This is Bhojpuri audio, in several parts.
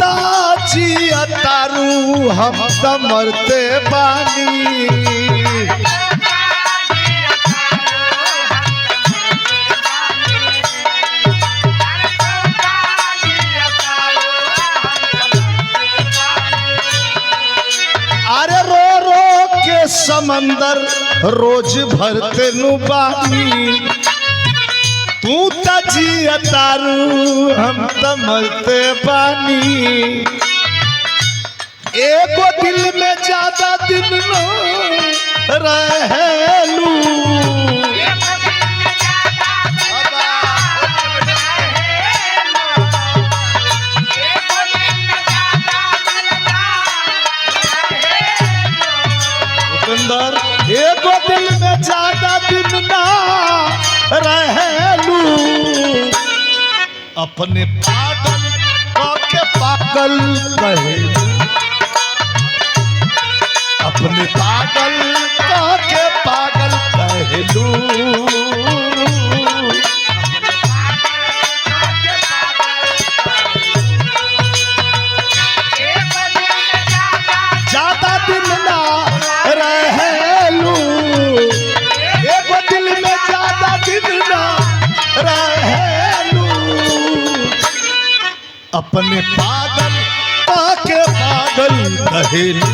ता जिया तारू, हम त मरते बानी। अरे रो रो के समंदर रोज भरते नु बानी। तू त जिया तारू, हम त मरते बानी। एगो दिल में ज्यादा दिन न रहेलू। उपेंद्र, एगो दिल में ज्यादा दिन ना रहेलू। अपने पागल के पागल कहेलू, अपने पागल के पागल कहेलू। ज्यादा दिन ना रहेलू, एगो दिल में ज्यादा दिन ना रहेलू। अपने पागल के पागल कहेलू।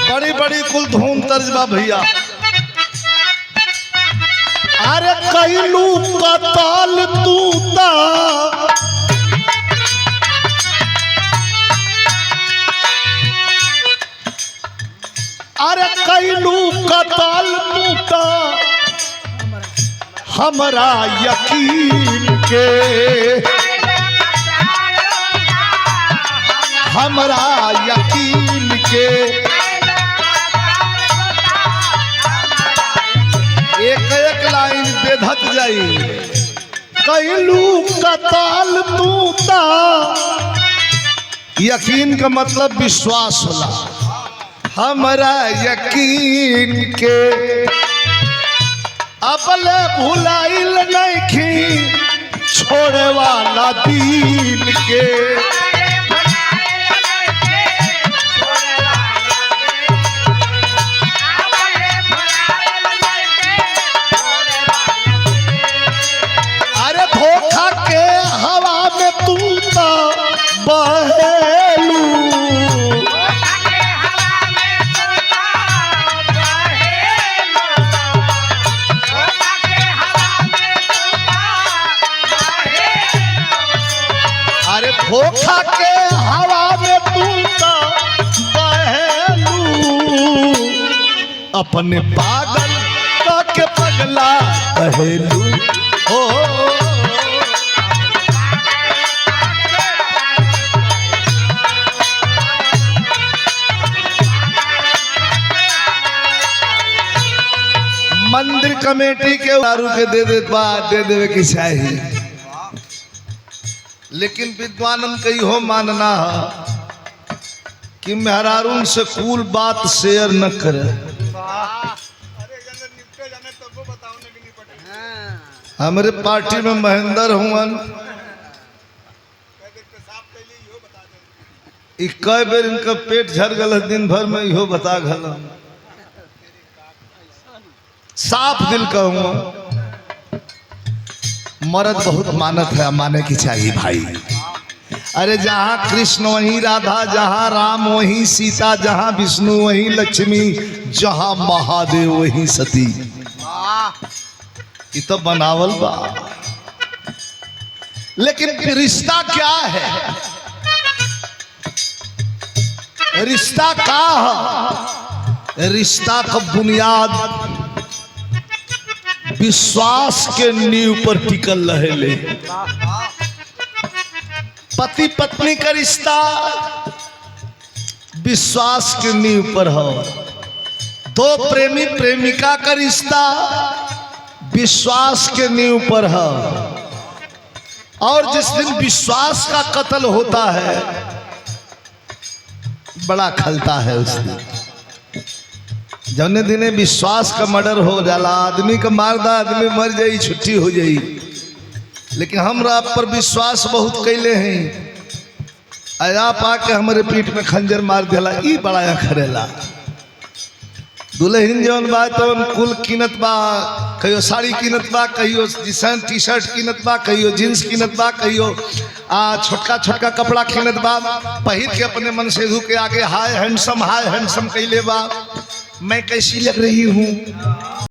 बड़ी बड़ी कुल धूम तर्जबा भैया। अरे कैलू कताल तू ता, अरे कैलू कताल तू ता हमरा यकीन के, हमरा यकीन के। एक एक लाइन बेधत जाई। कैलू कताल तू ता, यकीन का मतलब विश्वास होला। हमरा यकीन के अपने भुलाइल नइखी छोड़े वाला दीन के। अरे धोखा के हवा में तू ता बहेलू। अरे धोखा के हवा में तू ता बहेलू। अपने पागल का के पगला कहेलू हो। मंदिर कमेटी के दारू के दे दे बा, दे देवे की चाही। लेकिन विद्वानन के इहो मानना है कि मेहरारून से कुल बात शेयर न करे। अरे निपटे जाने तब बताओ ना कि निपटे। हमारे पार्टी में महेंद्र हुअन, ई कई बेर इनका पेट झर गल, दिन भर में इहो बता गल। साफ दिल का हुआ मर्द बहुत मानत है, माने की चाहिए भाई। अरे जहाँ कृष्ण वहीं राधा, जहाँ राम वहीं सीता, जहाँ विष्णु वहीं लक्ष्मी, जहाँ महादेव वहीं सती। ये तो बनावल बा, लेकिन रिश्ता क्या है? रिश्ता का है? रिश्ता का बुनियाद विश्वास के नींव पर टिकल रहेले। पति पत्नी का रिश्ता विश्वास के नींव पर हो। दो प्रेमी प्रेमिका का रिश्ता विश्वास के नींव पर है। और जिस दिन विश्वास का कत्ल होता है, बड़ा खलता है उस दिन। जौने दिने विश्वास का मर्डर हो जाला, आदमी का मार दा, आदमी मर जाई, छुट्टी हो जाई, लेकिन हम आप पर विश्वास बहुत कैले हैं, आप आके हमारे पीठ में खंजर मार दिला, ई बड़ा खरेला। दुल्हन जौन बा तौन कुल कीनत बा, कहियो साड़ी कीनत बा, कहियो जिसन टी शर्ट कीनत बा, कहियो जींस कीनत बा, कहियो आ छोटका छोटका कपड़ा कीनत बा, पहिर के अपने मन से के आगे हाय हैंडसम, हाय हैंडसम कैले बा, मैं कैसी लग रही हूँ।